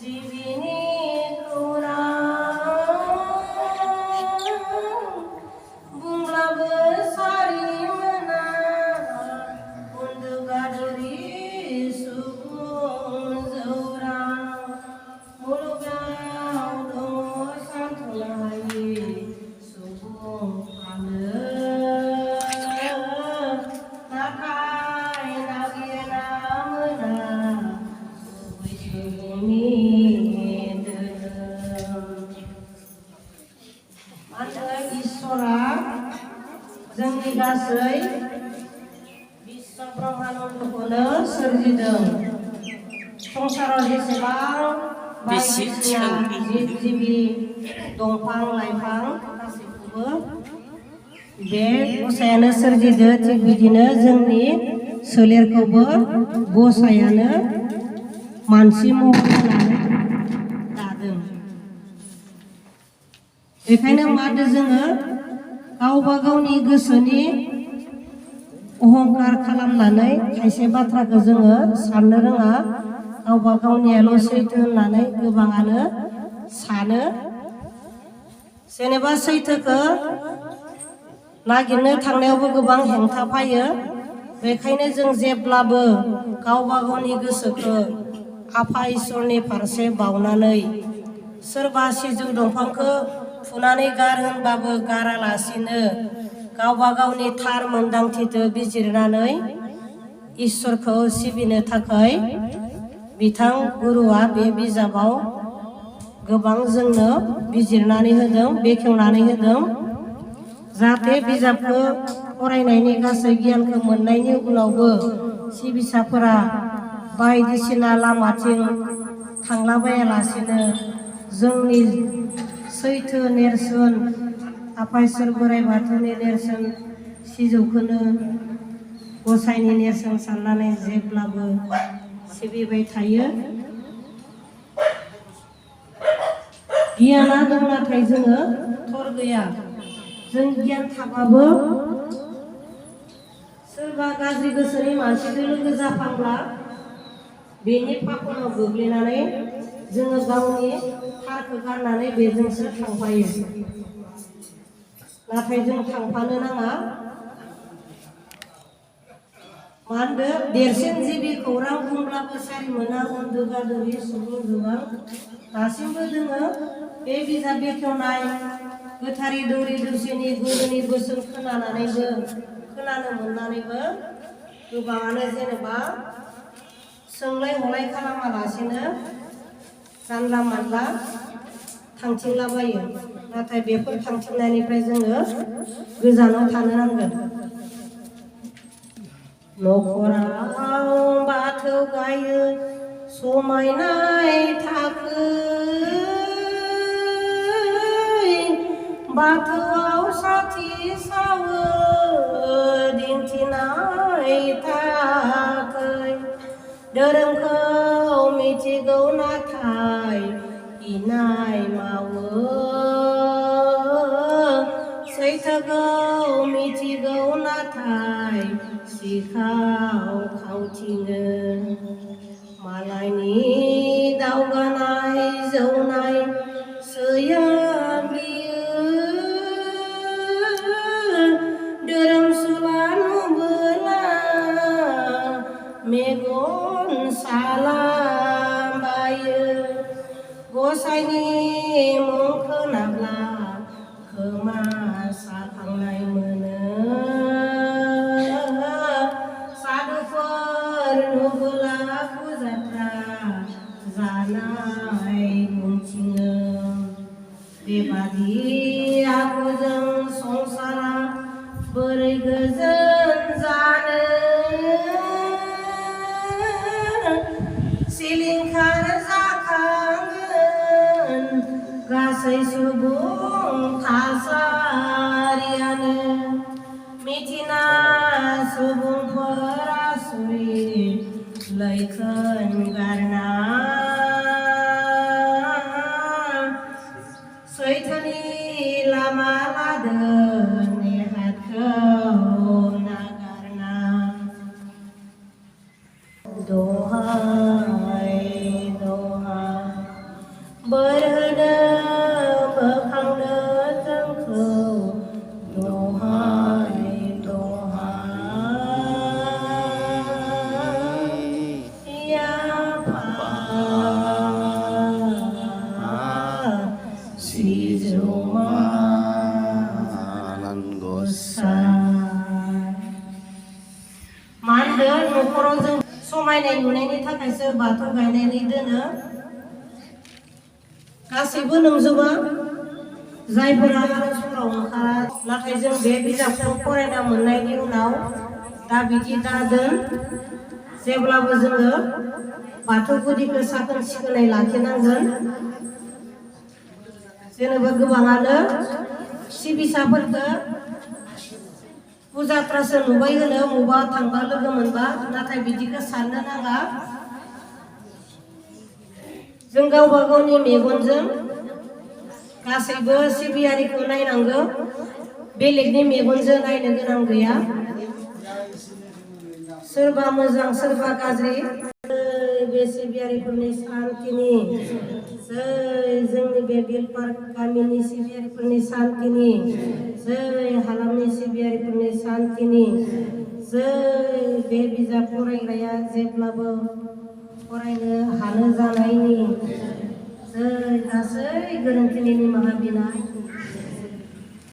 सिबिनि खौरां बुंब्लाबो सारि मोना उन्दुगादुरि सुबुं जौरां मुलुगाव दङ सानथ्र'नो हायि सुबुंफ्रानो नाथाय नागिरना मोना गुबै सुबुंनि इसोरा जोंनि गासै बिश्व ब्रह्माण्डखौनो सोरजिदों। संसाराव जेसेबां बायदिसिना जिब जिबि दंफां लाइफां गासैखौबो बे गसायानो सोरजिदो। थिग बिदिनो जोंनि सोलेरखौबो गसायानो मानसि महर होनानै दादों। बेखायनो मादो जोङो गावबा गावनि गोसोनि अहंकार खालामनानै खायसे बाथ्राखौ जोङो साननो रोङा। गावबा गावनियाल' सैथो होननानै गोबाङानो सानो। जेनेबा सैथोखौ नागिरनो थांनायावबो गोबां हेंथा फैयो। बेखायनो जों जेब्लाबो गावबा गावनि गोसोखौ आफा इसोरनि फारसे बावनानै सोरबा सिजौ दंफांखौ फुनानै गार होनबाबो गारालासिनो गावबा गावनि थार मोन्दांथिखौ बिजिरनानै इसोरखौ सिबिनो थाखाय बिथां गुरुआ बे बिजाबाव गोबां जोंनो बिजिरनानै होदों, बेखेवनानै होदों। जाहाथे बिजाबखौ फरायनायनि गासै गियानखौ मोननायनि उनावबो सिबिसाफोरा बायदिसिना लामाथिं थांलाबायालासिनो जोंनि सैथो नेरसोन आफा इसोर बोराइ बाथौनि नेरसोन सिजौखौनो गसाइनि नेरसोन साननानै जेब्लाबो सिबिबाय थायो। गियाना दं नाथाय जोङो थर गैया। जों गियान थाबाबो सोरबा गाज्रि गोसोनि मानसिजों लोगो जाफ्लांब्ला बेनि फाखनाव गोग्लैनानै जोङो गावनि थारखौ गारनानै बेजोंसो थांफायो। नाथाय जों थांफानो नाङा। मा होनदो देरसिन जिबि खौरां बुंब्लाबो सारि मोना उन्दुगादुरि सुबुं जौरां। दासिमबो जोङो बे बिजाब बेखेवनाय गोथारि दौरि दौसिनि गुरुनि बोसोन खोनानो मोननानैबो गोबाङानो जेनेबा सोंलाय हलाय खालामालासिनो जानला मानला थांथिंलाबायो। नाथाय बेफोर थांथिंनायनिफ्राय जोङो गोजानाव थानो नांगोन। नखराव बाथौ गायो समायनाय थाखै बाथौआव साथि सावो दिन्थिनाय थाखै धोरोमखौ मिथिगौ नाथाय इनाय मावो सैथोखौ मिथिगौ नाथाय सिखाव खावथिङो मालायनि दावगानाय जौनाय सोयो बियो धोरोमसुला नुबोला मेगन सालाबायो गसाइनि मुं खोनाब्ला खोमा साखांनाय मोनो साधुफोर नुबोला फुजाफ्रा जानाय बुंथिङो बेबादि आखुजों संसारा बोरै गोजोन जानो सिलिंखार जाखागोन गासै सुबुं थासारियानो मिथिना सुबुंफोरा सुरि लैखोन गारना सैथोनि लामा लादों नेहादखौ नागारना दहाय थाखायसो बाथौ गायनानै दोनो गासैबो नंजोबा जायफोरा आर'जफोराव ओंखारा नाथाय जों बे बिजाबखौ फरायना मोननायनि उनाव दा बिदि दादोन जेब्लाबो जोङो बाथौ गुदिखौ साखोन सिखोनै लाखिनांगोन जेनेबा गोबाङानो सिबिसाफोरखौ फुजात्रासो नुबाय होनो मबा थांबा लोगो मोनबा नाथाय बिदिखौ साननो नाङा जों गावबा गावनि मेगनजों गासैबो सिबियारिखौ नायनांगौ बेलेगनि मेगनजों नायनो गोनां गैया सोरबा मोजां सोरबा गाज्रि बे सिबियारिफोरनि शान्तिनि जोंनि बे बेलपार गामिनि सिबियारिफोरनि शान्तिनि हालामनि सिबियारिफोरनि शान्तिनि बे बिजाब फरायग्राया जेब्लाबो फरायनो हानो जानायनि गासै गोरोन्थिनि निमाहा बिनाय